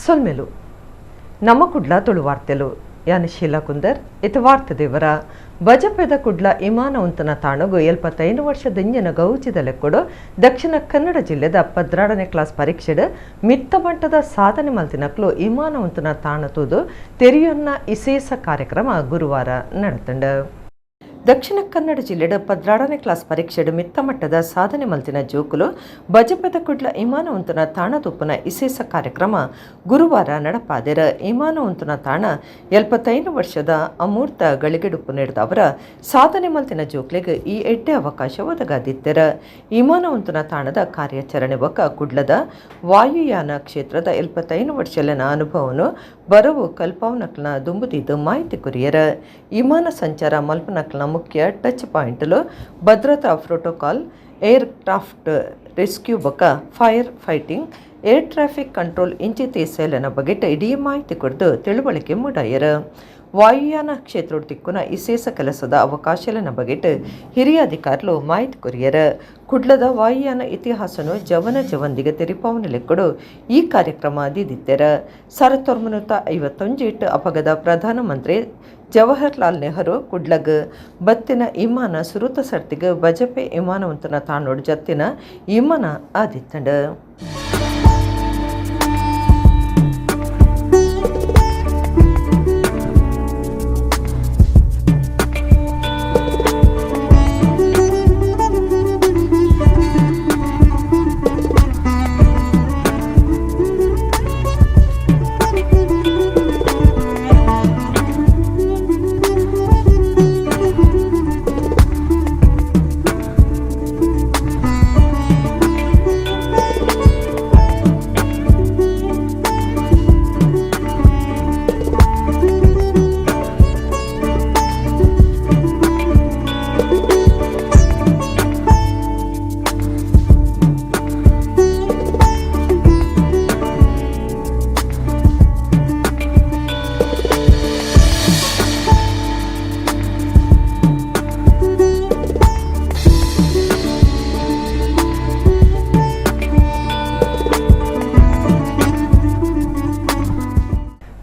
ಸೊಲ್ಮೆಲು ನಮ್ಮ ಕುಡ್ಲ ತುಳು ವಾರ್ತೆಲು ಯಾನ್ ಶೀಲಾ ಕುಂದರ್ ಇತ ವಾರ್ತೆ ದೇವರ ಬಜಪೆದ ಕುಡ್ಲ ಇಮಾನ ಉಂತನ ತಾಣಗು 75 ವರ್ಷ ದಿಂಜಿನ ಗೌಜಿದ ಲೆಕ್ಕೊಡು ದಕ್ಷಿಣ ಕನ್ನಡ ಜಿಲ್ಲೆದ 12ನೇ ಕ್ಲಾಸ್ ಪರೀಕ್ಷೆಡ್ ಮಿತ್ತ ಮಟ್ಟದ ಸಾಧನೆ ಮಲ್ತಿನಕ್ಲು ಇಮಾನ ಉಂತನ ತಾಣ ತೂದು ತೆರಿಯೊನ್ನ ಇಸೇಸ ಕಾರ್ಯಕ್ರಮ ಗುರುವಾರ ನಡೆತಂಡು. ದಕ್ಷಿಣ ಕನ್ನಡ ಜಿಲ್ಲೆಡ್ 12ನೇ ಕ್ಲಾಸ್ ಪರೀಕ್ಷೆಡ್ ಮಿತ್ತ ಮಟ್ಟದ ಸಾಧನೆ ಮಲ್ತಿನ ಜೋಕುಲು ಬಜಪೆದ ಕುಡ್ಲ ಇಮಾನ ಉಂತುನ ತಾಣ ತೂಪುನ ಇಸೇಸ ಕಾರ್ಯಕ್ರಮ ಗುರುವಾರ ನಡಪಾದೆರ್. ಇಮಾನ ಉಂತುನ ತಾಣ 75 ವರ್ಷದ ಅಮೂರ್ತ ಗಳಿಗೆಡುಪ್ಪು ಅವರ ಸಾಧನೆ ಮಲ್ತಿನ ಜೋಕ್ಲೆಗ್ ಈ ಎಡ್ಡೆ ಅವಕಾಶ ಒದಗಾದಿತ್ತೆರ್. ಇಮಾನ ಉಂತುನ ತಾಣದ ಕಾರ್ಯಾಚರಣೆ ಬೊಕ್ಕ ಕುಡ್ಲದ ವಾಯುಯಾನ ಕ್ಷೇತ್ರದ 75 ವರ್ಷಲೆನ ಅನುಭವನು ಬರವು ಕಲ್ಪಾವನಕ್ಲನ ದುಂಬುದೀದ್ ಮಾಹಿತಿ ಕೊರಿಯರ್. ವಿಮಾನ ಸಂಚಾರ ಮಲ್ಪನಕ್ಲನ ಮುಖ್ಯ ಟಚ್ ಪಾಯಿಂಟ್ಲು, ಭದ್ರತಾ protocol, air craft rescue ಬೊಕ್ಕ fire fighting, air traffic control ಇಂಚಿತಿ ಸೇಲೆನ ಬಗೆಟ್ ಇಡೀ ಮಾಹಿತಿ ಕೊರ್ದು ತಿಳುವಳಿಕೆ ಮೂಡಾಯರ್. ವಾಯುಯಾನ ಕ್ಷೇತ್ರಡ್ ತಿಕ್ಕುನ ಇಸೇಸ ಕೆಲಸದ ಅವಕಾಶಲೆನ ಬಗೆಟ್ ಹಿರಿಯ ಅಧಿಕಾರಿಲು ಮಾಹಿತಿ ಕೊರಿಯರ್. ಕುಡ್ಲದ ವಾಯುಯಾನ ಇತಿಹಾಸನು ಜವನ ಜವಂದಿಗೆ ತೆರಿಪಾವನ ಲೆಕ್ಕಡು ಈ ಕಾರ್ಯಕ್ರಮ ದೀದಿತ್ತೆರ್. 1951 ಅಪಗದ ಪ್ರಧಾನಮಂತ್ರಿ ಜವಾಹರ್ಲಾಲ್ ನೆಹರು ಕುಡ್ಲಗ್ ಬತ್ತಿನ ಇಮಾನ ಸುರುತ ಸರ್ತಿಗ್ ಬಜಪೆ ಇಮಾನವಂತನ ತಾಣೋಡ್ ಜತ್ತಿನ ಇಮಾನ ಆದಿತ್ತಂಡ್.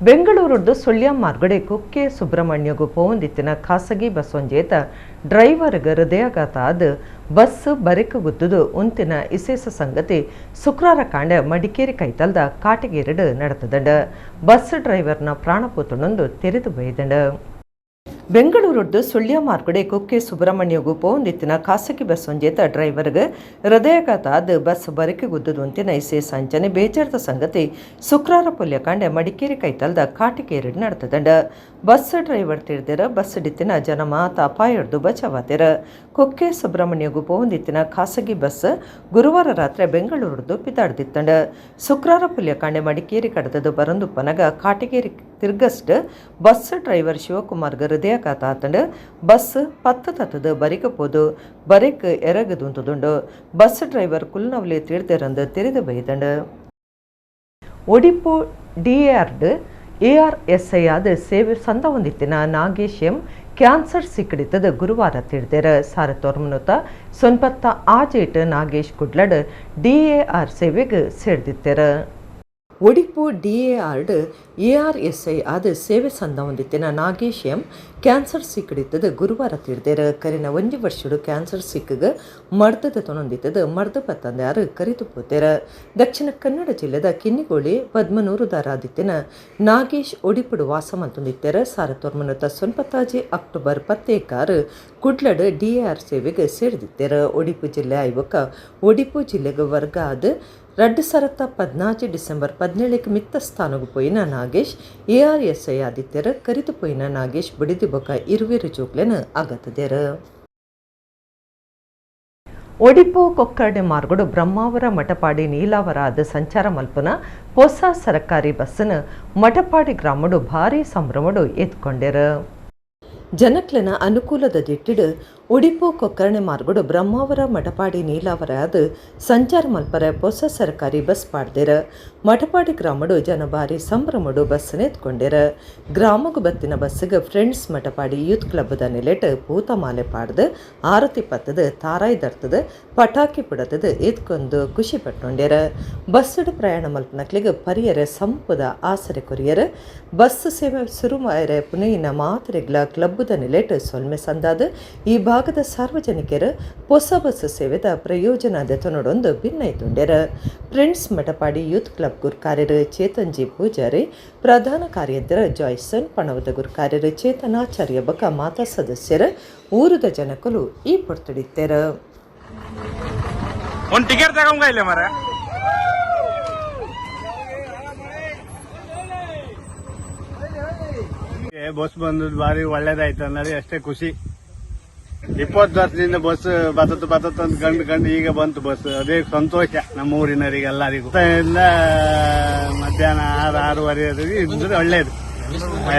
ಬೆಂಗಳೂರುಡ್ದು ಸುಳ್ಯ ಮಾರ್ಗಡೆ ಕುಕ್ಕೆ ಸುಬ್ರಹ್ಮಣ್ಯಗು ಪೋವಂದಿತ್ತಿನ ಖಾಸಗಿ ಬಸ್ ಒಂಜೇತ ಡ್ರೈವರ್ಗ್ ಹೃದಯಾಘಾತ ಆದ್ ಬಸ್ ಬರಿಕ್ ಗುದ್ದುದು ಉಂತಿನ ಇಸೇಸ ಸಂಗತಿ ಶುಕ್ರವಾರ ಕಾಂಡೆ ಮಡಿಕೇರಿ ಕೈತಲ್ದ ಕಾಟಗೇರಿಡ್ ನಡತದಂಡ. ಬಸ್ ಡ್ರೈವರ್ನ ಪ್ರಾಣ ಪೋತುಂಡೊಂದು ತೆರೆದು ಬೈದಂಡ. ಬೆಂಗಳೂರುಡ್ದು ಸುಳ್ಯ ಮಾರ್ಗಡೆ ಕುಕ್ಕೆ ಸುಬ್ರಹ್ಮಣ್ಯಗು ಪೋವಂದಿತ್ತಿನ ಖಾಸಗಿ ಬಸ್ ಒಂಜೇತ ಡ್ರೈವರ್ಗ್ ಹೃದಯಾಘಾತ ಆದ್ ಬಸ್ ಬರಿಕೆ ಗುದ್ದುದು ಉಂತಿನ ಇಸೇಸ ಅಂಚನೆ ಬೇಜಾರದ ಸಂಗತಿ ಶುಕ್ರವಾರ ಪುಲ್ಯಕಾಂಡೆ ಮಡಿಕೇರಿ ಕೈತಲ್ದ ಕಾಟಿಕೇರಿಡ್ ನಡತದಂಡ. ಬಸ್ ಡ್ರೈವರ್ ತೀರ್ದಿರ. ಬಸ್ ಡಿತ್ತಿನ ಜನ ಮಾತ ಅಪಾಯಡ್ದು ಬಚಾವಾತಿರ. ಕುಕ್ಕೆ ಸುಬ್ರಹ್ಮಣ್ಯಗು ಪೋವಂದಿತ್ತಿನ ಖಾಸಗಿ ಬಸ್ ಗುರುವಾರ ರಾತ್ರಿ ಬೆಂಗಳೂರುಡ್ದು ಪಿದಾಡ್ದಿತ್ತಂಡ. ಶುಕ್ರವಾರ ಪುಲ್ಯಕಾಂಡೆ ಮಡಿಕೇರಿ ಕಡದದು ಬರಂದುಪ್ಪನಗ ಕಾಟಿಗೇರಿ ತಿರ್ಗಸ್ಟ್ ಬಸ್ ಡ್ರೈವರ್ ಶಿವಕುಮಾರ್ಗ್ ಹೃದಯಾಘಾತ ಆತಂಡ್. ಬಸ್ ಪತ್ತು ತತ್ತದು ಬರಿಕ ಪೋದು ಬರಿಕ್ ಎರಗದುಂತುದುಂಡು. ಬಸ್ ಡ್ರೈವರ್ ಕುಲ್ನವ್ಲೆ ತೀರ್ದಿರಂದು ತೆರೆದು ಬೈದಂಡು. ಒಡಿಪು ಡಿಎಆರ್ಡ್ ಎಆರ್ಎಸ್ಐ ಆದ ಸೇವೆ ಸಂದ ಹೊಂದಿತ್ತಿನ ನಾಗೇಶ್ ಎಂ ಕ್ಯಾನ್ಸರ್ ಸಿಕ್ಕಡಿತದ ಗುರುವಾರ ತೀರ್ದೆರ್. 1996 ನಾಗೇಶ್ ಕುಡ್ಲಡ್ ಡಿಎಆರ್ ಸೇವೆಗೆ ಸೇರ್ದಿತ್ತೆರ್. ಒಡಿಪು ಡಿಎಆರ್ಡ್ ಎಆರ್ಎಸ್ಐ ಆದ ಸೇವೆ ಸಂದ ಹೊಂದಿತ್ತಿನ ನಾಗೇಶ್ ಎಂ ಕ್ಯಾನ್ಸರ್ ಸಿಕ್ಕಡಿತ್ತದ ಗುರುವಾರ ತೀರ್ದೆರ್. ಕರಿನ ಒಂಜಿ ವರ್ಷಡು ಕ್ಯಾನ್ಸರ್ ಸಿಕ್ಕಗ ಮರ್ದದ ತೊನೊಂದಿತ್ತದ ಮರ್ದ ಪತ್ತಂದಾರು ಕರಿತು ಪೋತೆರ್. ದಕ್ಷಿಣ ಕನ್ನಡ ಜಿಲ್ಲೆದ ಕಿನ್ನಿಗೋಳಿ ಪದ್ಮನೂರುದಾರಾದಿತ್ತಿನ ನಾಗೇಶ್ ಒಡಿಪುಡು ವಾಸ ಮಲ್ತೊಂದಿತ್ತೆರ್. 1996 ಅಕ್ಟೋಬರ್ 10 ಕುಡ್ಲಡ್ ಡಿಎಆರ್ ಸೇವೆಗೆ ಸೇರ್ದಿತ್ತೆರ್. ಒಡಿಪು ಜಿಲ್ಲೆ ಆಯ್ಬೊಕ್ಕ ಒಡಿಪು ಜಿಲ್ಲೆಗೆ ವರ್ಗ ಆದ್ 2014 ಡಿಸೆಂಬರ್ 17ಕ್ಕೆ ಮಿತ್ತ ಸ್ಥಾನಗು ಪೋಯಿನ ನಾಗೇಶ್ ಎಆರ್ಎಸ್ಐ ಆದಿತ್ಯರ. ಕರಿತು ಪೋಯಿನ ನಾಗೇಶ್ ಬಡಿದಿ ಬೊಕ್ಕ ಇರುವೆರು ಜೋಕ್ಲೆನ್ ಅಗತದೆರ್. ಒಡಿಪು ಕೊಕ್ಕರ್ಣೆ ಮಾರ್ಗಡು ಬ್ರಹ್ಮಾವರ, ಮಠಪಾಡಿ, ನೀಲಾವರ ಆದ ಸಂಚಾರ ಮಲ್ಪುನ ಪೊಸ ಸರಕಾರಿ ಬಸ್ಸನ್ನು ಮಠಪಾಡಿ ಗ್ರಾಮಡು ಭಾರಿ ಸಂಭ್ರಮಡು ಎತ್ಕೊಂಡೆರು. ಜನಕ್ಲೆನ ಅನುಕೂಲದ ದಿಟ್ಟಿಡ್ Udupi Kokkarne ಮಾರ್ಗಡು ಬ್ರಹ್ಮಾವರ ಮಠಪಾಡಿ ನೀಲಾವರ ಆದ್ ಸಂಚಾರ ಮಲ್ಪರೆ ಪೊಸ ಸರ್ಕಾರಿ ಬಸ್ ಪಾಡ್ದೆರ್. ಮಠಪಾಡಿ ಗ್ರಾಮಡು ಜನ ಭಾರಿ ಸಂಭ್ರಮಡು ಬಸ್ ನೆತ್ಕೊಂಡೆರ್. ಗ್ರಾಮಗು ಬತ್ತಿನ ಬಸ್ಸಿಗೆ friends Mathapadi youth ಕ್ಲಬ್ದ ನೆಲೆಟ್ ಪೂತಮಾಲೆ ಪಾಡ್ದು ಆರತಿ ಪತ್ತದು ತಾರಾಯಿ ದರ್ತದು ಪಟಾಕಿ ಪುಡತದು ಎತ್ಕೊಂಡು ಖುಷಿ ಪಟ್ಟೊಂಡೆರ್. ಬಸ್ಸುಡು ಪ್ರಯಾಣ ಮಲ್ಪನಕ್ಲಿಗೆ ಪರಿಯರೆ ಸಂಪುದ ಆಸರೆ ಕೊರಿಯರ್. ಬಸ್ ಸೇವೆ ಸುರುಮಾಯರೆ ಪುಣೆಯಿನ ಮಾತ್ರೆಗ್ಲ ಕ್ಲಬ್ದ ನೆಲೆಟ್ ಸೊಲ್ಮೆ ಸಂದಾದು ಈ ಭಾಗದ ಸಾರ್ವಜನಿಕರು ಹೊಸ ಬಸ್ ಸೇವೆದ ಪ್ರಯೋಜನ ದೆತೊನೊಡೊಂದು ಭಿನ್ನೈತುಂಡೆರ್. Friends Mathapadi youth club ಗುರ್ಕಾರ್ಯರು ಚೇತನ್ಜಿ Poojary, ಪ್ರಧಾನ ಕಾರ್ಯಂತರ ಜಾಯ್ಸನ್, ಪಣವದ ಗುರ್ಕಾರ್ಯರು ಚೇತನಾಚಾರ್ಯ ಬಕ ಮಾತಾ ಸದಸ್ಯರು, ಊರುದ ಜನಕುಲು ಈ ಪೊರ್ತುಡಿತ್ತೆರ್. ಒಂದು ಟಿಕೆಟ್ ತಗೊಂಗ ಇಲ್ಲ ಮರ. ಬಸ್ ಬಂದದ್ದು ಭಾರಿ ಒಳ್ಳೇದಾಯ್ತು ಅನ್ನೋದು ಅಷ್ಟೇ ಖುಷಿ. 20 ವರ್ಷದಿಂದ ಬಸ್ ಬತ್ತತ್ತು ಬತ್ತತ್ತು ಅಂತ ಕಂಡು ಕಂಡು ಈಗ ಬಂತು ಬಸ್, ಅದೇ ಸಂತೋಷ ನಮ್ಮ ಊರಿನವರಿಗೆ ಎಲ್ಲರಿಗೂ. ಮಧ್ಯಾಹ್ನ 6, 6:30 ಇದ್ರೆ ಒಳ್ಳೇದು,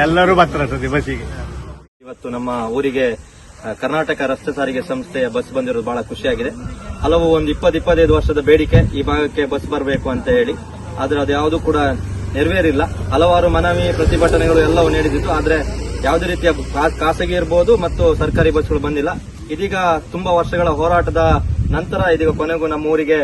ಎಲ್ಲರೂ ಬರ್ತಾರೆ ಬಸ್ಸಿಗೆ. ಇವತ್ತು ನಮ್ಮ ಊರಿಗೆ ಕರ್ನಾಟಕ ರಸ್ತೆ ಸಾರಿಗೆ ಸಂಸ್ಥೆಯ ಬಸ್ ಬಂದಿರೋದು ಬಹಳ ಖುಷಿಯಾಗಿದೆ. ಹಲವು ಒಂದು 20-25 ವರ್ಷದ ಬೇಡಿಕೆ ಈ ಭಾಗಕ್ಕೆ ಬಸ್ ಬರಬೇಕು ಅಂತ ಹೇಳಿ, ಆದ್ರೆ ಅದು ಯಾವುದು ಕೂಡ ನೆರವೇರಿಲ್ಲ. ಹಲವಾರು ಮನವಿ ಪ್ರತಿಭಟನೆಗಳು ಎಲ್ಲವೂ ನಡೆದಿತ್ತು, ಆದ್ರೆ ಯಾವುದೇ ರೀತಿಯ ಖಾಸಗಿ ಇರಬಹುದು ಮತ್ತು ಸರ್ಕಾರಿ ಬಸ್ಗಳು ಬಂದಿಲ್ಲ. ಇದೀಗ ತುಂಬಾ ವರ್ಷಗಳ ಹೋರಾಟದ ನಂತರ ಇದೀಗ ಕೊನೆಗೂ ನಮ್ಮ ಊರಿಗೆ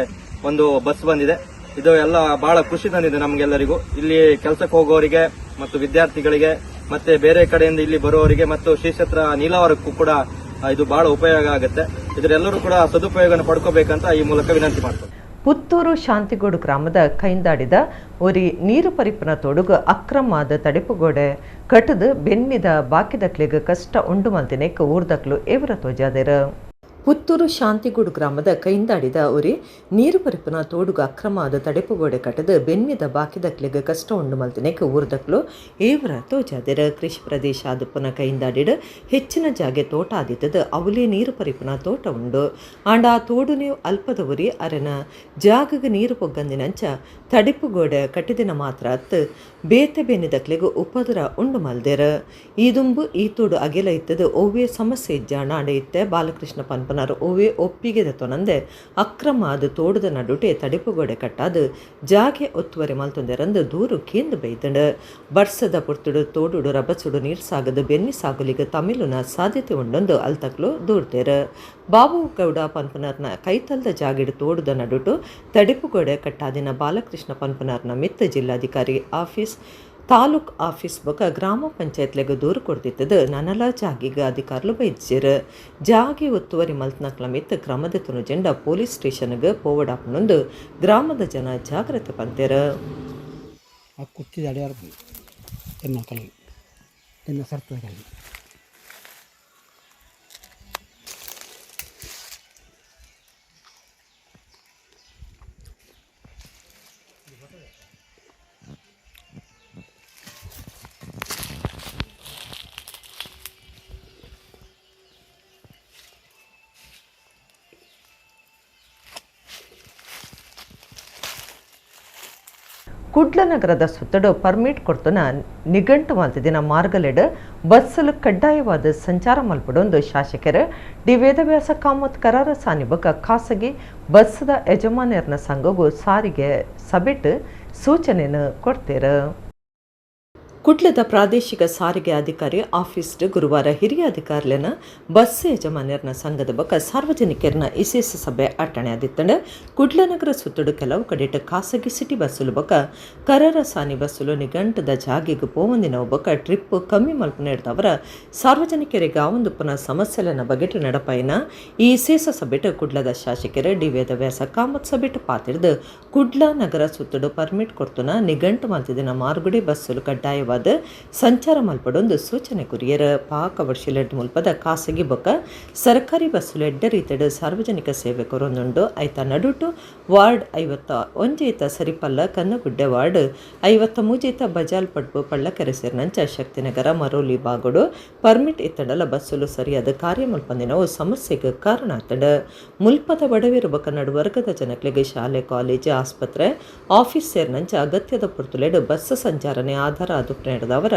ಒಂದು ಬಸ್ ಬಂದಿದೆ. ಇದು ಎಲ್ಲ ಬಹಳ ಖುಷಿ ತಂದಿದೆ ನಮಗೆಲ್ಲರಿಗೂ. ಇಲ್ಲಿ ಕೆಲಸಕ್ಕೆ ಹೋಗೋರಿಗೆ ಮತ್ತು ವಿದ್ಯಾರ್ಥಿಗಳಿಗೆ ಮತ್ತೆ ಬೇರೆ ಕಡೆಯಿಂದ ಇಲ್ಲಿ ಬರುವವರಿಗೆ ಮತ್ತು ಶ್ರೀಕ್ಷೇತ್ರ ನೀಲಾವರಕ್ಕೂ ಕೂಡ ಇದು ಬಹಳ ಉಪಯೋಗ ಆಗುತ್ತೆ. ಇದರೆಲ್ಲರೂ ಕೂಡ ಸದುಪಯೋಗವನ್ನು ಪಡ್ಕೋಬೇಕಂತ ಈ ಮೂಲಕ ವಿನಂತಿ ಮಾಡ್ತಾರೆ. ಪುತ್ತೂರು ಶಾಂತಿಗೂಡು ಗ್ರಾಮದ ಕೈಂದಾಡಿದ ಒರಿ ನೀರು ಪರಿಪನ ತೊಡುಗು ಅಕ್ರಮದ ತಡೆಪುಗೋಡೆ ಕಟದು ಬೆನ್ನಿದ ಬಾಕಿದಕ್ಲಿಗೆ ಕಷ್ಟ ಉಂಡು ಮಲ್ತಿನೆಕ್ ಊರ್ದಕ್ಲು ಎವರ ತೋಜಾದೆರ್. ಪುತ್ತೂರು ಶಾಂತಿಗೂಡು ಗ್ರಾಮದ ಕೈಂದಾಡಿದ ಒರಿ ನೀರು ಪರಿಪನ ತೋಡುಗು ಅಕ್ರಮದ ತಡೆಪುಗೋಡೆ ಕಟದು ಬೆನ್ನಿದ ಬಾಕಿದಕ್ಲಿಗೆ ಕಷ್ಟ ಉಂಡು ಮಲ್ತಿನೆಕ್ ಊರ್ದಕ್ಲು ಏವರ ತೋಜಾದೆರ್. ಕೃಷಿ ಪ್ರದೇಶ ಆದುಪ್ಪನ ಕೈಂದಾಡಿಡ್ ಹೆಚ್ಚಿನ ಜಾಗೆ ತೋಟ ಆದಿತ್ತದು ಅವಲೇ ನೀರು ಪರಿಪನ ತೋಟ ಉಂಡು. ಆಂಡ ಆ ತೋಡುನೆ ಅಲ್ಪದ ಉರಿ ಅರೆನ ಜಾಗಗೆ ನೀರು ಪೊಗ್ಗಂದಿನಂಚ ತಡೆಪುಗೋಡೆ ಕಟ್ಟಿದಿನ ಮಾತ್ರ ಅತ್ತು ಬೇತೆ ಬೆನ್ನಿದಕ್ಲಿಗೆ ಉಪದ್ರ ಉಂಡು ಮಲ್ದೆರ್. ಈ ದುಂಬು ಈ ತೋಡು ಅಗೆಲ ಇತ್ತದು ಒವ್ವೇ ಸಮಸ್ಯೆ ಇಜ್ಜಾಣ ಆಂಡ ಇತ್ತೆ ಬಾಲಕೃಷ್ಣ ಪನ್ಪನಾರ್ ಒವ್ವೇ ಒಪ್ಪಿಗೆ ತೊನಂದೆ ಅಕ್ರಮ ಅದು ತೋಡದ ನಡುಟೆ ತಡೆಪುಗೋಡೆ ಕಟ್ಟಾದು ಜಾಗೆ ಒತ್ತುವರಿ ಮಲ್ತೊಂದೆರಂದು ದೂರು ಕೇಂದು ಬೈದಂಡು. ಬರ್ಸದ ಪುರ್ತುಡು ತೋಡುಡು ರಬಸುಡು ನೀರು ಸಾಗದು ಬೆನ್ನಿ ಸಾಗುಲಿಗೆ ತಮಿಳುನ ಸಾಧ್ಯತೆ ಉಂಡೊಂದು ಅಲ್ತಕ್ಲು ದೂರ್ದೆರ್. ಬಾಬು ಗೌಡ ಪನ್ಪನಾರ್ನ ಕೈತಲ್ದ ಜಾಗಿಡು ತೋಡುದ ನಡುಟು ತಡೆಪುಗೋಡೆ ಕಟ್ಟಾದಿನ ಬಾಲಕೃಷ್ಣ ಪನ್ಪನಾರ್ನ ಮಿತ್ತ ಜಿಲ್ಲಾಧಿಕಾರಿ ಆಫೀಸ್, ತಾಲೂಕ್ ಆಫೀಸ್ ಬೊಕ ಗ್ರಾಮ ಪಂಚಾಯತ್ಲೆಗ್ ದೂರು ಕೊಡ್ತಿತ್ತದು ನನಲ ಜಾಗಿಗ ಅಧಿಕಾರುಲು ಬೈದ್ಜೆರ್. ಜಾಗೆ ಒತ್ತುವರಿ ಮಲ್ತ್ನಕ್ಲ ಮಿತ್ತ ಕ್ರಮದ ತುನುಜೆಂಡ ಪೊಲೀಸ್ ಸ್ಟೇಷನ್ಗ್ ಪೋವಡಾಪುನೊಂದು ಗ್ರಾಮದ ಜನ ಜಾಗ್ರತೆ ಪಂತೆರ್. ಆ ಕುತ್ತಿದ ಅಡಿಯಾರ ಎನ್ನ ಕಲ್ಲು ಎನ್ನ ಸರ್ತದ ಕಲ್ಲು. ಕುಡ್ಲ ನಗರದ ಸುತ್ತಡು ಪರ್ಮಿಟ್ ಕೊಡ್ತುನ ನಿಘಂಟು ಮಲ್ತಿದಿನ ಮಾರ್ಗಲೆಡ್ ಬಸ್ಸಲು ಕಡ್ಡಾಯವಾದ ಸಂಚಾರ ಮಲ್ಪಡೊಂದು ಶಾಸಕರು ಡಿ ವೇದವ್ಯಾಸ ಕಾಮತ್ ಕರಾರ ಸಾನಿಬಕ ಖಾಸಗಿ ಬಸ್ಸದ ಯಜಮಾನ್ಯರ್ನ ಸಂಘಗೂ ಸಾರಿಗೆ ಸಭೆಟ್ ಸೂಚನೆಯನ್ನು ಕೊಡ್ತೇರ. ಕುಡ್ಲದ ಪ್ರಾದೇಶಿಕ ಸಾರಿಗೆ ಅಧಿಕಾರಿ ಆಫೀಸ್ ಗುರುವಾರ ಹಿರಿಯ ಅಧಿಕಾರಿಲೆನ ಬಸ್ ಯಜಮಾನ್ಯರ್ನ ಸಂಘದ ಬೊಕ್ಕ ಸಾರ್ವಜನಿಕರನ ವಿಶೇಷ ಸಭೆ ಅಟ್ಟಣೆ ಆದಿತ್ತಂಡ. ಕುಡ್ಲ ನಗರ ಸುತ್ತಡು ಕೆಲವು ಕಡೆಟ ಖಾಸಗಿ ಸಿಟಿ ಬಸ್ಸುಲು ಬೊಕ್ಕ ಕರರ ಸಾನಿ ಬಸ್ಸುಲು ನಿಘಂಟದ ಜಾಗೆಗೆ ಪೋವಂದಿನ ಬೊಕ್ಕ ಟ್ರಿಪ್ ಕಮ್ಮಿ ಮಲ್ಪುನ ಇಡ್ದವರ ಸಾರ್ವಜನಿಕರಿಗೆ ಆವಂದುಪ್ಪನ ಸಮಸ್ಯೆಲೆನ ಬಗೆಟ್ ನಡಪಾಯಿನ ಈ ವಿಶೇಷ ಸಭೆಟ್ ಕುಡ್ಲದ ಶಾಸಕರು ಡಿ ವೇದವ್ಯಾಸ ಕಾಮತ್ ಸಭೆಟ್ ಪಾತಿರ್ದು ಕುಡ್ಲ ನಗರ ಸುತ್ತಡು ಪರ್ಮಿಟ್ ಕೊಡ್ತುನ ನಿಘಂಟು ಮಲ್ತಿದಿನ ಮಾರ್ಗುಡಿ ಬಸ್ಸುಲು ಕಡ್ಡಾಯವಾದ ಸಂಚಾರ ಮಲ್ಪಡೊಂದು ಸೂಚನೆ ಕುರಿಯರ್. ಪಾಕ ವರ್ಷಲೆಡ್ ಮುಲ್ಪದ ಖಾಸಗಿ ಬೊಕ್ಕ ಸರ್ಕಾರಿ ಬಸ್ಸುಲು ಎಡ್ಡ ರೀತಿಡ್ ಸಾರ್ವಜನಿಕ ಸೇವೆ ಕೊರೊಂದುಂಡು. ಐತ ನಡುಟು ವಾರ್ಡ್ 51 ಸರಿಪಲ್ಲ, ಕನ್ನಗುಡ್ಡೆ ವಾರ್ಡ್ 53 ಬಜಾಲ್ ಪಡ್ಬು ಪಳ್ಳಕೆರೆ ಸೇರಿನಂಚ ಶಕ್ತಿನಗರ ಮರೋಲಿ ಬಾಗೋಡು ಪರ್ಮಿಟ್ ಇತ್ತಡಲ ಬಸ್ಸುಲು ಸರಿಯಾದ ಕಾರ್ಯ ಮಲ್ಪಂದಿನವು ಸಮಸ್ಯೆಗೆ ಕಾರಣ ಆತಡ. ಮುಲ್ಪದ ಬಡವಿರು ಬೊಕ್ಕ ನಡುವರ್ಗದ ಜನಕ್ಲೆಗ್ ಶಾಲೆ, ಕಾಲೇಜು, ಆಸ್ಪತ್ರೆ, ಆಫೀಸ್ ಸೇರಿನಂಚ ಅಗತ್ಯದ ಪೊರ್ತುಲೆಡ್ ಬಸ್ ಸಂಚಾರನೆ ಆಧಾರ ಆದುಪ್ಪುನ ಮಲ್ಪನೆಡ್ದವರ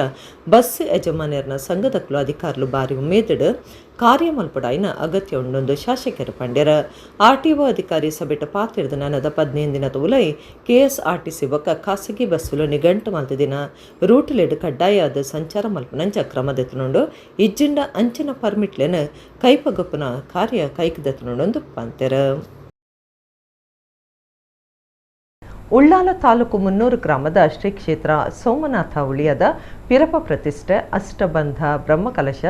ಬಸ್ ಯಜಮಾನ್ಯರ್ನ ಸಂಘದಕ್ಲು ಅಧಿಕಾರಿಲು ಬಾರಿ ಉಮೇದಿಡು ಕಾರ್ಯ ಮಲ್ಪಡಾಯಿನ ಅಗತ್ಯ ಉಂಡೊಂದು ಶಾಸಕರು ಪಂಡ್ಯರ. ಆರ್ಟಿಒ ಅಧಿಕಾರಿ ಸಭೆಟ ಪಾತಿರ್ದ ನನದ 15 ದಿನ ತೋಲೈ ಕೆಎಸ್ಆರ್ಟಿಸಿ ಬೊಕ್ಕ ಖಾಸಗಿ ಬಸ್ಸುಲು ನಿಘಂಟು ಮಲ್ತದಿನ ರೂಟ್ಲೆಡ್ ಕಡ್ಡಾಯ ಸಂಚಾರ ಮಲ್ಪನಂಚ ಕ್ರಮದೆತ್ತುನುಂಡು ಇಜ್ಜಿಂಡ ಅಂಚಿನ ಪರ್ಮಿಟ್ಲೆನ್ ಕೈಪಗಪ್ಪುನ ಕಾರ್ಯ ಕೈಕದೆತ್ತುನುಂಡು ಪಂತೆರ್. ಉಳ್ಳಾಲ ತಾಲೂಕು ಮುನ್ನೂರು ಗ್ರಾಮದ ಶ್ರೀ ಕ್ಷೇತ್ರ ಸೋಮನಾಥ ಉಳಿಯದ ಪಿರಪ ಪ್ರತಿಷ್ಠೆ ಅಷ್ಟಬಂಧ ಬ್ರಹ್ಮಕಲಶ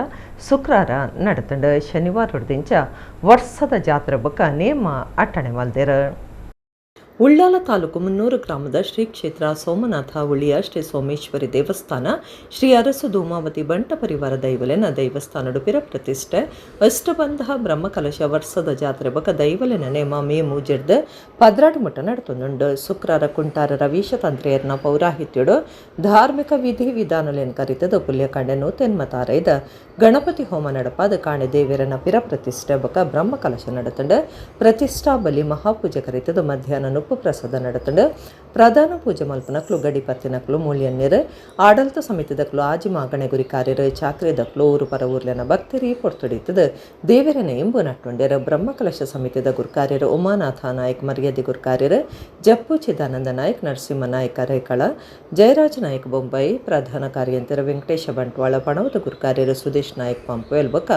ಶುಕ್ರಾರ ನಡೆತಂಡು. ಶನಿವಾರ ದಿಂಚ ವರ್ಷದ ಜಾತ್ರೆ ಬೊಕ್ಕ ನೇಮ ಅಟ್ಟಣೆ ಮಲ್ದೆರ್. ಉಳ್ಳಾಲ ತಾಲೂಕು ಮುನ್ನೂರು ಗ್ರಾಮದ ಶ್ರೀ ಕ್ಷೇತ್ರ ಸೋಮನಾಥ ಉಳಿಯ ಶ್ರೀ ಸೋಮೇಶ್ವರಿ ದೇವಸ್ಥಾನ ಶ್ರೀ ಅರಸು ಧೂಮಾವತಿ ಬಂಟ ಪರಿವಾರ ದೈವಲೆನ ದೈವಸ್ಥಾನಡು ಪಿರ ಪ್ರತಿಷ್ಠೆ ಅಷ್ಟಬಂಧ ಬ್ರಹ್ಮಕಲಶ ವರ್ಷದ ಜಾತ್ರೆ ಬೊಕ್ಕ ದೈವಲೆನ ನೇಮ ಮೇ ಮೂಜೆಡ್ದ್ 12 ಮುಟ್ಟ ನಡತೊಂದುಂಡು. ಶುಕ್ರಾರ ಕುಂಟಾರ ರವೀಶ ತಂತ್ರೆಯರ್ನ ಪೌರಾಹಿತ್ಯಡು ಧಾರ್ಮಿಕ ವಿಧಿ ವಿಧಾನಲೆನ್ ಕರಿತದ ಪುಲ್ಯಕಾಂಡೆ ನೂತೆನ್ಮತಾರೈದ ಗಣಪತಿ ಹೋಮ ನಡಪಾದ ಕಾಣೆ ದೇವರನ ಪಿರ ಪ್ರತಿಷ್ಠೆ ಬೊಕ್ಕ ಬ್ರಹ್ಮಕಲಶ ನಡತಂಡು. ಪ್ರತಿಷ್ಠಾ ಬಲಿ ಮಹಾಪೂಜೆ ಕರಿತದ ಮಧ್ಯಾಹ್ನ ಪ್ರಸಾದ ನಡತಂಡು. ಪ್ರಧಾನ ಪೂಜೆ ಮಲ್ಪನಕ್ಲು ಗಡಿಪತ್ತಿನಕ್ಲು ಮೂಲ್ಯನ್ಯರು ಆಡಳಿತ ಸಮಿತಿದಕ್ಲು ಆಜಿ ಮಾಗಣೆ ಗುರಿಕಾರ್ಯರು ಚಾಕ್ರಿದಕ್ಲು ಊರು ಪರ ಊರ್ಲೆನ ಭಕ್ತರಿ ಪೊರ್ತುಡಿತದ ದೇವರನ ಎಂಬು ನಟ್ಟುಂಡ್ಯರು. ಬ್ರಹ್ಮಕಲಶ ಸಮಿತಿದ ಗುರುಕಾರ್ಯರು ಉಮಾನಾಥ ನಾಯಕ್, ಮರ್ಯಾದೆ ಗುರುಕಾರ್ಯರು ಜಪ್ಪು ಚಿದಾನಂದ ನಾಯಕ್, ನರಸಿಂಹ ನಾಯಕ್ ಅರೇಕಳ, ಜಯರಾಜ್ ನಾಯಕ್ ಬೊಂಬೈ, ಪ್ರಧಾನ ಕಾರ್ಯಂತರ ವೆಂಕಟೇಶ ಬಂಟ್ವಾಳ, ಪಣವದ ಗುರುಕಾರ್ಯರು ಸುದೇಶ್ ನಾಯಕ್ ಪಂಪುವೆಲ್ ಬೊಕ್ಕ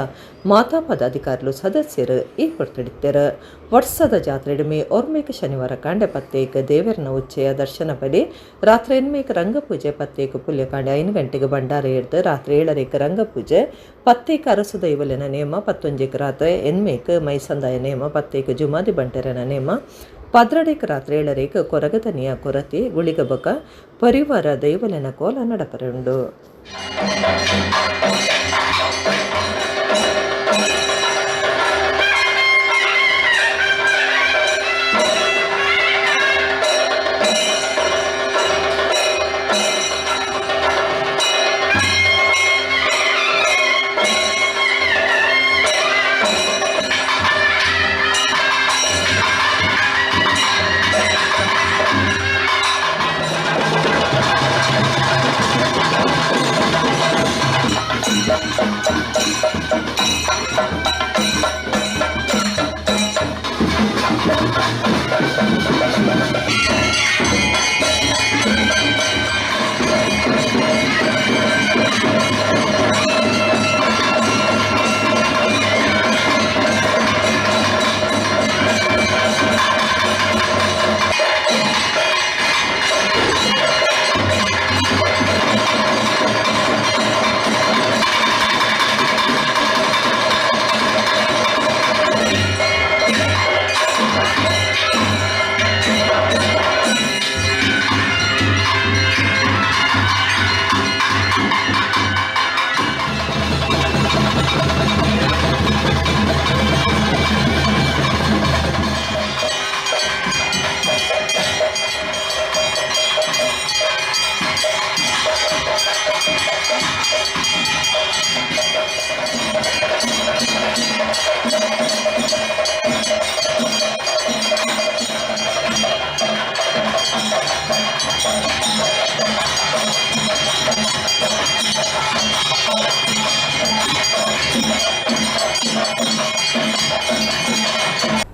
ಮಾತಾ ಪದಾಧಿಕಾರಿಲು ಸದಸ್ಯರು ಈ ಪೊರ್ತುಡಿತ್ತರು. ವರ್ಷದ ಜಾತ್ರೆ ಮೇ ಒರ್ಮೇಕ ಶನಿವಾರ ಕಾಂಡೆ ಪತ್ತೇಕ ದೇವರನ ಉಚ್ಚಯ ದರ್ಶನ ಬಲಿ, ರಾತ್ರಿ ಎನ್ಮೇಕ ರಂಗಪೂಜೆ, ಪತ್ತೇಕ ಪುಲ್ಯಕಾಂಡೆ 5 ಗಂಟೆಗೆ ಭಂಡಾರ ಹಿಡ್ದು ರಾತ್ರಿ 7 ರಂಗಪೂಜೆ, ಪತ್ತೇಕ ಅರಸು ದೈವಲೆನ ನೇಮ, 11 ರಾತ್ರಿ ಎನ್ಮೇಕ ಮೈಸಂದಾಯ ನೇಮ, 10 ಜುಮಾದಿ ಬಂಟರನ ನೇಮ, 12 ರಾತ್ರಿ 7 ಕೊರಗದನಿಯ ಕೊರತಿ ಗುಳಿಗಬಕ ಪರಿವಾರ ದೈವಲೆನ ಕೋಲ ನಡಪರುಂಡು.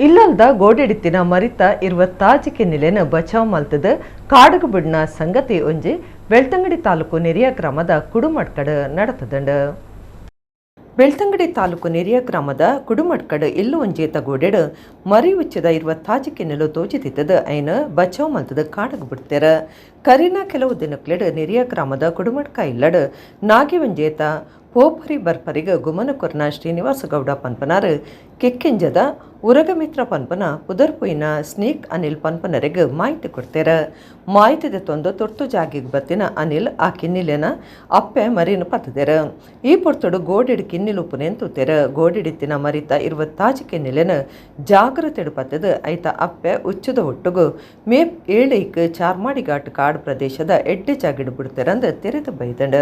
ಇಲ್ಲಲ್ದ ಗೋಡೆಡಿತ್ತಿನ ಮರಿತ ಇರುವ ತಾಜಿಕೆ ನಿಲೆನ ಬಚಾವ್ ಮಲ್ತದ ಕಾಡಗು ಬಿಡ್ನ ಸಂಗತಿ ಒಂಜಿ ಬೆಳ್ತಂಗಡಿ ತಾಲೂಕು ನೆರಿಯ ಗ್ರಾಮದ ಕುಡುಮಡ್ಕಡ್ ನಡತದಂಡ. ಬೆಳ್ತಂಗಡಿ ತಾಲೂಕು ನೆರಿಯ ಗ್ರಾಮದ ಕುಡುಮಡ್ಕಡ್ ಇಲ್ಲು ಒಂಜೇತ ಗೋಡೆಡು ಮರಿ ಉಚ್ಚದ ಇರುವ ತಾಜಿಕೆ ನೆಲು ತೋಜಿತಿತ್ತದ ಐನ ಬಚಾವ್ ಮಲ್ತದ ಕಾಡಗು ಬಿಡ್ತೇರ. ಕರಿನ ಕೆಲವು ದಿನಕ್ಲೆಡ್ ನೆರಿಯ ಗ್ರಾಮದ ಕುಡುಮಡ್ಕ ಇಲ್ಲಡ್ ನಾಗಿ ಒಂಜೇತ ಪೋಪರಿ ಬರ್ಪರಿಗ ಗುಮನಕೊರ್ನ ಶ್ರೀನಿವಾಸಗೌಡ ಪನ್ಪನಾರ್ ಕೆಕ್ಕೆಂಜದ ಉರಗಮಿತ್ರ ಪನ್ಪನ ಪುದರ್ಪುಯಿನ ಸ್ನೇಕ್ ಅನಿಲ್ ಪನ್ಪನರೆಗ್ ಮಾಹಿತಿ ಕೊಡ್ತೇರ. ಮಾಹಿತಿದ ತೊಂದು ತುರ್ತು ಜಾಗಿಗೆ ಬತ್ತಿನ ಅನಿಲ್ ಆ ಕಿನ್ನಿಲೆನ ಅಪ್ಪೆ ಮರಿನ ಪತ್ತದೇರ. ಈ ಪೊರ್ತುಡು ಗೋಡಿಡ್ ಕಿನ್ನಿಲುಪ್ಪುನೆನ್ ತೂತೆರ. ಗೋಡಿಡಿತ್ತಿನ ಮರಿತ ಇರುವ ತಾಜಿ ಕಿನ್ನಿಲೆನ ಜಾಗ್ರತೆಡು ಪತ್ತದ ಐತ ಅಪ್ಪೆ ಉಚ್ಚದ ಒಟ್ಟುಗು ಮೇ 7 ಚಾರ್ಮಾಡಿಘಾಟ್ ಕಾಡು ಪ್ರದೇಶದ ಎಡ್ಡೆ ಜಾಗಿಡು ಬಿಡ್ತೇರಂದು ತೆರೆದು ಬೈದಂಡ.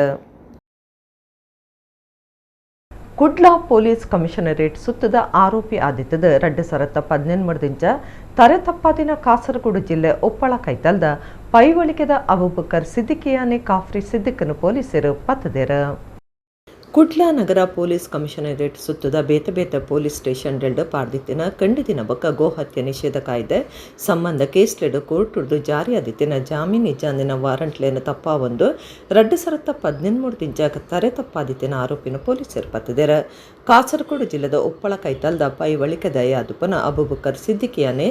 ಕುಡ್ಲ ಪೊಲೀಸ್ ಕಮಿಷನರೇಟ್ ಸುತ್ತದ ಆರೋಪಿ ಆದಿತ್ತದ 2018 ತರೆ ತಪ್ಪಾದಿನ ಕಾಸರಗೋಡು ಜಿಲ್ಲೆ ಉಪ್ಪಳ ಕೈತಲ್ದ ಪೈವಳಿಕೆದ ಅಬೂಬಕರ್ ಸಿದ್ದಿಕಿಯಾನೆ ಕಾಫ್ರಿ ಸಿದ್ದಿಕನು ಪೊಲೀಸರು ಪತ್ತದೇರು. ಕುಡ್ಲ ನಗರ ಪೊಲೀಸ್ ಕಮಿಷನರೇಟ್ ಸುತ್ತದ ಬೇತೆ ಬೇತೆ ಪೊಲೀಸ್ ಸ್ಟೇಷನ್ ಡೆಲ್ಡ್ ಪಾರ್ದಿತ್ತಿನ ಕಂಡಿದಿನ ಬೊಕ್ಕ ಗೋಹತ್ಯೆ ನಿಷೇಧ ಕಾಯ್ದೆ ಸಂಬಂಧ ಕೇಸ್ಲೆಡ್ ಕೋರ್ಟುರ್ದು ಜಾರಿಯಾದಿತ್ತಿನ ಜಾಮೀನು ಇಜ್ಜಾಂದಿನ ವಾರಂಟ್ಲೇನ ತಪ್ಪಾವೊಂದು 2013 ದಿಂಚ ತರೆ ತಪ್ಪಾದಿತ್ತಿನ ಆರೋಪಿನ ಪೊಲೀಸರು ಪತ್ತದೇರ. ಕಾಸರಗೋಡು ಜಿಲ್ಲೆದ ಉಪ್ಪಳ ಕೈತಲ್ದ ಪೈವಳಿಕೆ ದಯಾದುಪನ ಅಬೂಬಕರ್ ಸಿದ್ದಿಕಿಯಾನೆ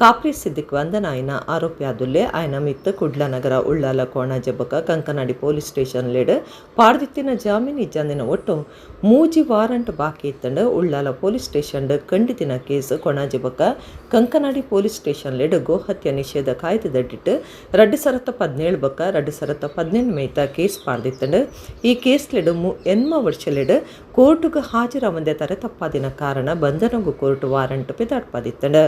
ಕಾಪ್ರಿ ಸಿದ್ದಿಕ್ ವಂದನಾಯನ ಆರೋಪಿ ಆದುಲ್ಲೆ ಆಯನ ಮಿತ್ತ ಕುಡ್ಲ ನಗರ ಉಳ್ಳಾಲ ಕೋಣಾಜೆ ಬೊಕ್ಕ ಕಂಕನಾಡಿ police station LED ಪಾರ್ದಿತ್ತಿನ ಜಾಮೀನು ಇಜ್ಜಾಂದಿನ ಒಟ್ಟು 3 ವಾರಂಟ್ ಬಾಕಿ ಇತ್ತಂಡು ಉಳ್ಳಾಲ ಪೊಲೀಸ್ ಸ್ಟೇಷನ್ ಕಂಡಿತಿನ ಕೇಸ್ ಕೊಣಾಜೆ ಬೊಕ್ಕ ಕಂಕನಾಡಿ police station LED ಗೋಹತ್ಯೆ ನಿಷೇಧ ಕಾಯ್ದೆದಡ್ಡಿಟ್ಟು 2017 ಬೊಕ್ಕ 2018 ಮೇತ ಕೇಸ್ ಪಾರ್ದಿತ್ತಂಡು. ಈ ಕೇಸ್ ಲೆಡ್ 8 ವರ್ಷ ಲೆಡ್ ಕೋರ್ಟುಗು ಹಾಜರಾವಂದೆ ತರೆ ತಪ್ಪಾದಿನ ಕಾರಣ ಬಂಧನಗು ಕೋರ್ಟ್ ವಾರಂಟ್ ಪಿದಾಡ್ಪಾದಿತ್ತಂಡು.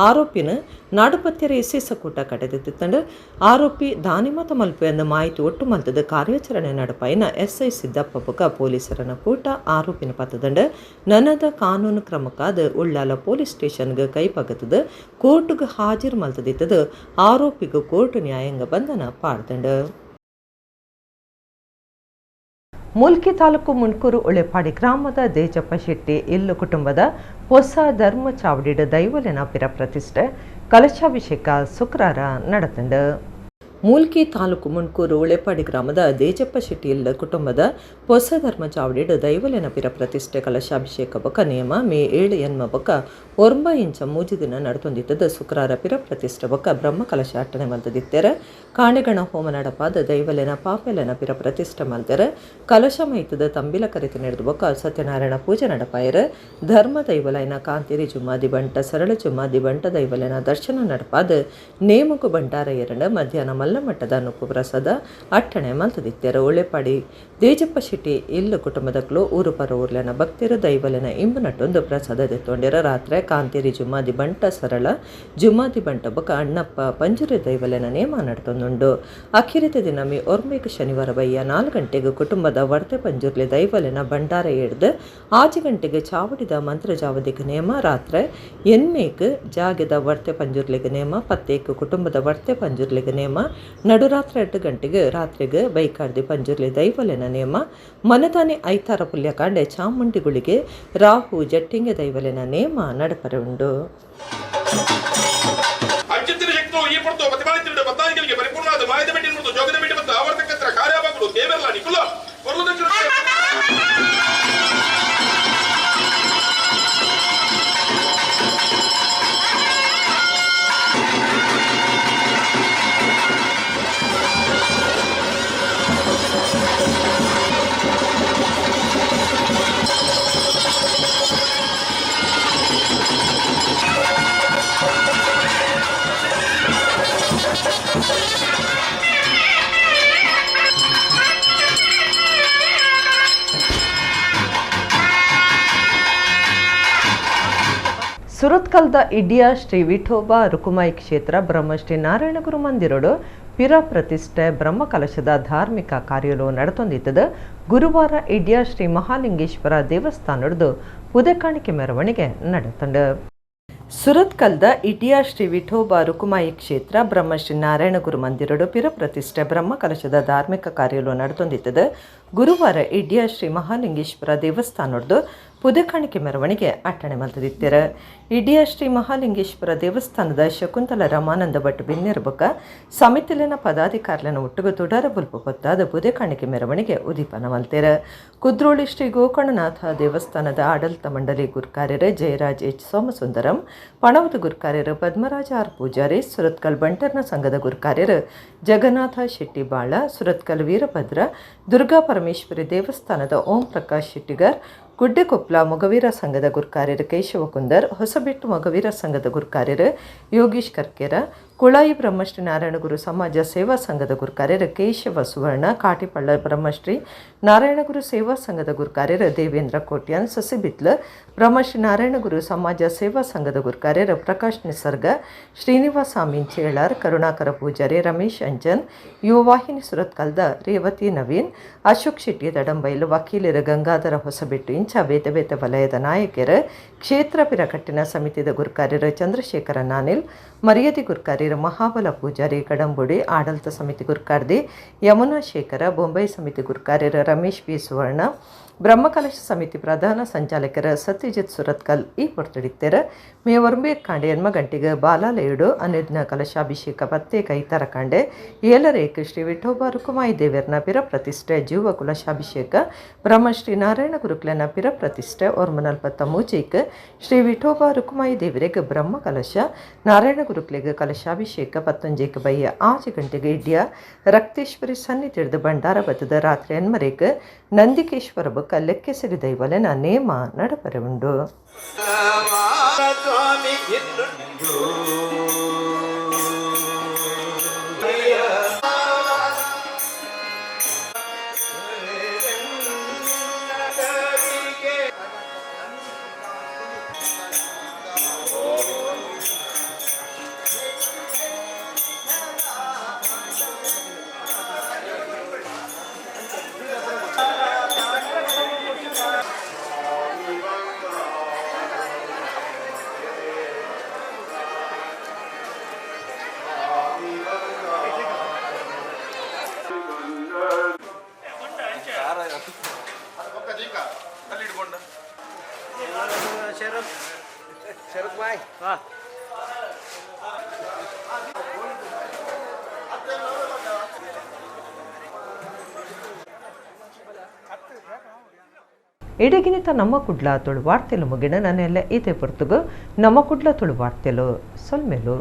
ಆರೋಪಿನ ನಾಡುಪತ್ಯರ ಇಸೇಸ ಕೂಟ ಕಡೆದಿತ್ತಂಡು. ಆರೋಪಿ ದಾನಿಮತ ಮಲ್ಪು ಎಂದು ಮಾಹಿತಿ ಒಟ್ಟು ಮಲ್ತದ ಕಾರ್ಯಾಚರಣೆ ನಡಪಾಯಿನ ಎಸ್ಐ ಸಿದ್ದಪ್ಪ ಬೊಕ್ಕ ಪೊಲೀಸರನ ಕೂಟ ಆರೋಪಿನ ಪತ್ತದಂಡ ನನದ ಕಾನೂನು ಕ್ರಮಕ್ಕಾದ ಉಳ್ಳಾಲ ಪೊಲೀಸ್ ಸ್ಟೇಷನ್ಗೆ ಕೈಪಗತದ ಕೋರ್ಟ್ಗೆ ಹಾಜರು ಮಲ್ತದಿತ್ತದ ಆರೋಪಿಗೆ ಕೋರ್ಟ್ ನ್ಯಾಯಾಂಗ ಬಂಧನ ಪಾಡ್ದಂಡ. ಮೂಲ್ಕಿ ತಾಲೂಕು ಮುಂಡ್ಕೂರು ಉಳೆಪಾಡಿ ಗ್ರಾಮದ ದೇಜಪ್ಪ ಶೆಟ್ಟಿ ಇಲ್ಲು ಕುಟುಂಬದ ಹೊಸ ಧರ್ಮ ಚಾವಡಿಡ ದೈವಲೆನ ಪಿರ ಪ್ರತಿಷ್ಠೆ ಕಲಶಾಭಿಷೇಕ ಶುಕ್ರವಾರ ನಡೆತಂಡು. ಮೂಲ್ಕಿ ತಾಲೂಕು ಮುಂಡ್ಕೂರು ಉಳೆಪಾಡಿ ಗ್ರಾಮದ ದೇಜಪ್ಪ ಶೆಟ್ಟಿ ಇಲ್ಲು ಕುಟುಂಬದ ಹೊಸ ಧರ್ಮ ಚಾವಡಿಡ ದೈವಲೆನ ಪಿರ ಪ್ರತಿಷ್ಠೆ ಕಲಶಾಭಿಷೇಕ ಬೊಕ್ಕ ನಿಯಮ ಮೇ 7 ಎನ್ಮ ಬೊಕ್ಕ 9 ಇಂಚ 3 ದಿನ ನಡತೊಂದಿತ್ತದ. ಶುಕ್ರವಾರ ಪಿರ ಪ್ರತಿಷ್ಠೆ ಬೊಕ್ಕ ಬ್ರಹ್ಮ ಕಲಶ ಅಟ್ಟಣೆ ಮಲ್ತದಿತ್ತೆರ. ಕಾಣೆಗಣ ಹೋಮ ನಡಪಾದ ದೈವಲೆನ ಪಾಪೆಲೆನ ಪಿರ ಪ್ರತಿಷ್ಠೆ ಮಲ್ತೆರ. ಕಲಶ ಮೈತದ ತಂಬಿಲ ಕರಿತ ನಡೆದು ಬೊಕ್ಕ ಸತ್ಯನಾರಾಯಣ ಪೂಜೆ ನಡಪಾಯರ. ಧರ್ಮ ದೈವಲೈನ ಕಾಂತೇರಿ ಜುಮ್ಮಾದಿ ಬಂಟ ಸರಳ ಜುಮ್ಮಾದಿ ಬಂಟ ದೈವಲೆನ ದರ್ಶನ ನಡಪಾದ ನೇಮಕು ಬಂಟಾರ ಎರಡ ಮಧ್ಯಾಹ್ನ ಮಲ್ಲಮಟ್ಟದ ನುಪ್ಪು ಪ್ರಸಾದ ಅಟ್ಟಣೆ ಮಲ್ತದಿತ್ತೆರ. ಉಳೆಪಾಡಿ ದೇಜಪ್ಪ ಶೆಟ್ಟಿ ಇಲ್ಲು ಕುಟುಂಬದಕ್ಲು ಊರು ಪರ ಊರ್ಲೆನ ಭಕ್ತಿರು ದೈವಲೆನ ಇಂಬು ನಟ್ಟೊಂದು ಪ್ರಸಾದ ದೆತ್ತೊಂಡಿರ. ರಾತ್ರಿ ಕಾಂತೇರಿ ಜುಮ್ಮಾದಿ ಬಂಟ ಸರಳ ಜುಮ್ಮಾದಿ ಬಂಟ ಬೊಕ್ಕ ಅಣ್ಣಪ್ಪ ಪಂಜುರಿ ದೈವಲೆನ ನೇಮ ನಡ್ತೊಂದುಂಡು. ಅಖಿರಿತ ದಿನ ಮೇ 9 ಶನಿವಾರ ಬಯ್ಯ 4 ಗಂಟೆಗೆ ಕುಟುಂಬದ ವರ್ತೆ ಪಂಜುರ್ಲಿ ದೈವಲೆನ ಭಂಡಾರ ಹಿಡ್ದು 6 ಗಂಟೆಗೆ ಚಾವಡಿದ ಮಂತ್ರಜಾವದಿಗೆ ನೇಮ, ರಾತ್ರಿ 8 ಜಾಗದ ವರ್ತೆ ಪಂಜುರ್ಲಿಗೆ ನೇಮ, 10 ಕುಟುಂಬದ ವರ್ತೆ ಪಂಜುರ್ಲಿಗೆ ನೇಮ, ನಡುರಾತ್ರಿ 8 ಗಂಟೆಗೆ ರಾತ್ರಿಗೆ ಬೈಕಾರ್ದಿ ಪಂಜುರ್ಲಿ ದೈವಲೆನ ನೇಮ, ಮನದಾನಿ ಐತಾರ ಪುಲ್ಯಕಾಂಡೆ ಚಾಮುಂಡಿಗುಳಿಗೆ ರಾಹು ಜಟ್ಟಿಂಗೆ ದೈವಲೆನ ನೇಮ ನಡಪರೆ ಉಂಡು. ಸುರತ್ಕಲ್ದ ಇಡಿಯ ಶ್ರೀ ವಿಠೋಬ ರುಕುಮಾಯಿ ಕ್ಷೇತ್ರ ಬ್ರಹ್ಮಶ್ರೀ ನಾರಾಯಣಗುರು ಮಂದಿರೋಡು ಪಿರ ಪ್ರತಿಷ್ಠೆ ಬ್ರಹ್ಮಕಲಶದ ಧಾರ್ಮಿಕ ಕಾರ್ಯಲು ನಡೆತೊಂದಿದ್ದದು. ಗುರುವಾರ ಇಡಿಯ ಶ್ರೀ ಮಹಾಲಿಂಗೇಶ್ವರ ದೇವಸ್ಥಾನದ ಪುದಕಾಣಿಕೆ ಮೆರವಣಿಗೆ ನಡೆತಂಡು. ಸುರತ್ಕಲ್ದ ಇಡಿಯ ಶ್ರೀ ವಿಠೋಬ ರುಕುಮಾಯಿ ಕ್ಷೇತ್ರ ಬ್ರಹ್ಮಶ್ರೀ ನಾರಾಯಣಗುರು ಮಂದಿರೋಡು ಪಿರ ಪ್ರತಿಷ್ಠೆ ಬ್ರಹ್ಮಕಲಶದ ಧಾರ್ಮಿಕ ಕಾರ್ಯಲು ನಡೆತೊಂದಿದ್ದದು. ಗುರುವಾರ ಇಡಿಯ ಶ್ರೀ ಮಹಾಲಿಂಗೇಶ್ವರ ದೇವಸ್ಥಾನದ ಪುದಕಾಣಿಕೆ ಮೆರವಣಿಗೆ ಅಟ್ಟಣೆ ಮಲ್ತದಿತ್ತೆರ. ಇಡಿಯ ಶ್ರೀ ಮಹಾಲಿಂಗೇಶ್ವರ ದೇವಸ್ಥಾನದ ಶಕುಂತಲ ರಮಾನಂದ ಭಟ್ ಬಿನ್ನಿರ್ಬಕ ಸಮಿತಿಲಿನ ಪದಾಧಿಕಾರಿನ ಒಟ್ಟುಗು ತುಡರ ಬುಲ್ಪು ಪೊತ್ತಾದ ಪುದಕಾಣಿಕೆ ಮೆರವಣಿಗೆ ಉದೀಪನ ಮಲ್ತೆರ. ಕುದ್ರೋಳಿ ಶ್ರೀ ಗೋಕರ್ಣನಾಥ ದೇವಸ್ಥಾನದ ಆಡಳಿತ ಮಂಡಳಿ ಗುರ್ಕಾರ್ಯರು ಜಯರಾಜ್ ಎಚ್ ಸೋಮಸುಂದರಂ, ಪಣವದ ಗುರ್ಕಾರ್ಯರು ಪದ್ಮರಾಜ ಆರ್ ಪೂಜಾರಿ, ಸುರತ್ಕಲ್ ಬಂಟರ್ನ ಸಂಘದ ಗುರ್ಕಾರ್ಯರು ಜಗನ್ನಾಥ ಶೆಟ್ಟಿ ಬಾಳ, ಸುರತ್ಕಲ್ ವೀರಭದ್ರ ದುರ್ಗಾ ಪರಮೇಶ್ವರಿ ದೇವಸ್ಥಾನದ ಓಂ ಪ್ರಕಾಶ್ ಶೆಟ್ಟಿಗರ್, ಗುಡ್ಡೆಕೊಪ್ಲ ಮೊಗವೀರ ಸಂಘದ ಗುರ್ಕಾರ್ಯರು ಕೇಶವ ಕುಂದರ್, ಹೊಸಬೆಟ್ಟು ಮೊಗವೀರ ಸಂಘದ ಗುರ್ಕಾರ್ಯರು ಯೋಗೀಶ್ ಕರ್ಕೇರ, ಕುಳಾಯಿ ಬ್ರಹ್ಮಶ್ರೀ ನಾರಾಯಣಗುರು ಸಮಾಜ ಸೇವಾ ಸಂಘದ ಗುರ್ಕಾರ್ಯರು ಕೇಶವ ಸುವರ್ಣ, ಕಾಟಿಪಳ್ಳ ಬ್ರಹ್ಮಶ್ರೀ ನಾರಾಯಣಗುರು ಸೇವಾ ಸಂಘದ ಗುರ್ಕಾರ್ಯರು ದೇವೇಂದ್ರ ಕೋಟ್ಯಾನ್, ಸಸಿಬಿತ್ಲ ಬ್ರಹ್ಮಶ್ರೀ ನಾರಾಯಣಗುರು ಸಮಾಜ ಸೇವಾ ಸಂಘದ ಗುರ್ಕಾರ್ಯರು ಪ್ರಕಾಶ್ ನಿಸರ್ಗ, ಶ್ರೀನಿವಾಸ ಅಮೀನ್ ಚೇಳಾರ್, ಕರುಣಾಕರ ಪೂಜಾರಿ, ರಮೇಶ್ ಅಂಜನ್, ಯುವವಾಹಿನಿ ಸುರತ್ಕಲ್ದ ರೇವತಿ ನವೀನ್, ಅಶೋಕ್ ಶೆಟ್ಟಿ ದಡಂಬೈಲು, ವಕೀಲರು ಗಂಗಾಧರ ಹೊಸಬೆಟ್ಟು ಇಂಚ ಬೇತೆ ಬೇತೆ ವಲಯದ ನಾಯಕರು, ಕ್ಷೇತ್ರ ಪಿರಕಟ್ಟಿನ ಸಮಿತಿದ ಗುರ್ಕಾರ್ಯರು ಚಂದ್ರಶೇಖರ ನಾನಿಲ್, ಮರ್ಯಾದೆ ಗುರ್ಕಾರ್ಯರು ಗುರ್ಕಾರ್ಯರ ಮಹಾಬಲ ಪೂಜಾರಿ ಕಡಂಬುಡಿ, ಆಡಳಿತ ಸಮಿತಿ ಗುರ್ಕಾರ್ದಿ ಯಮುನಾ ಶೇಖರ, ಬೊಂಬೈ ಸಮಿತಿ ಗುರ್ಕಾರ್ಯರ ರಮೇಶ್ ಪಿ ಸುವರ್ಣ, ಬ್ರಹ್ಮಕಲಶ ಸಮಿತಿ ಪ್ರಧಾನ ಸಂಚಾಲಕರ ಸತ್ಯಜಿತ್ ಸುರತ್ಕಲ್ ಈ ಪೊರ್ತಡಿತ್ತೆರ್. ಮೇ ಒರ್ಂಬೆ ಕಾಂಡೆ ಎನ್ಮ ಗಂಟೆಗೆ ಬಾಲಾಲಯುಡು ಅನಿರ್ನ ಕಲಶಾಭಿಷೇಕ ಪತ್ತೆ ಕೈತರ ಕಾಂಡೆ ಏಲರೇಕ್ ಶ್ರೀ ವಿಠೋಬ ರುಕುಮಾಯಿ ದೇವರ್ನ ಪಿರ ಪ್ರತಿಷ್ಠೆ ಜೀವ ಕುಲಶಾಭಿಷೇಕ ಬ್ರಹ್ಮಶ್ರೀ ನಾರಾಯಣ ಗುರುಕ್ಲನ ಪಿರ ಪ್ರತಿಷ್ಠೆ ಒರ್ಮನಲ್ಪತ್ತ ಮೂಜೈಕ್ ಶ್ರೀ ವಿಠೋಬ ರುಕುಮಾಯಿ ದೇವರಿಗೆ ಬ್ರಹ್ಮ ಕಲಶ ನಾರಾಯಣ ಗುರುಕ್ಲೆಗ್ ಕಲಶಾಭಿಷೇಕ ಪತ್ತೊಂಜೇಕ್ ಬಯ್ಯ 6 ಗಂಟೆಗೆ ಇಡ್ಯ ರಕ್ತೇಶ್ವರಿ ಸನ್ನಿಧಿಡ್ದು ಭಂಡಾರ ಬತ್ತದ ರಾತ್ರಿ ಎನ್ಮರೇಕ್ ನಂದಿಕೇಶ್ವರ ಬೊಕ್ಕ ಲೆಕ್ಕೆಸಿರಿ ದೈವಲೆನ ನೇಮ ನಡಪರೆ ಉಂಡು. ಇಡಗಿನಿತ ನಮ್ಮ ಕುಡ್ಲ ತುಳು ವಾರ್ತೆಲು ಮುಗಿಣ ನನ್ನೆಲ್ಲ ಇದೇ ಪೊರ್ತುಗು ನಮ್ಮ ಕುಡ್ಲ ತುಳು ವಾರ್ತೆಲು ಸೊಲ್ಮೆಲು.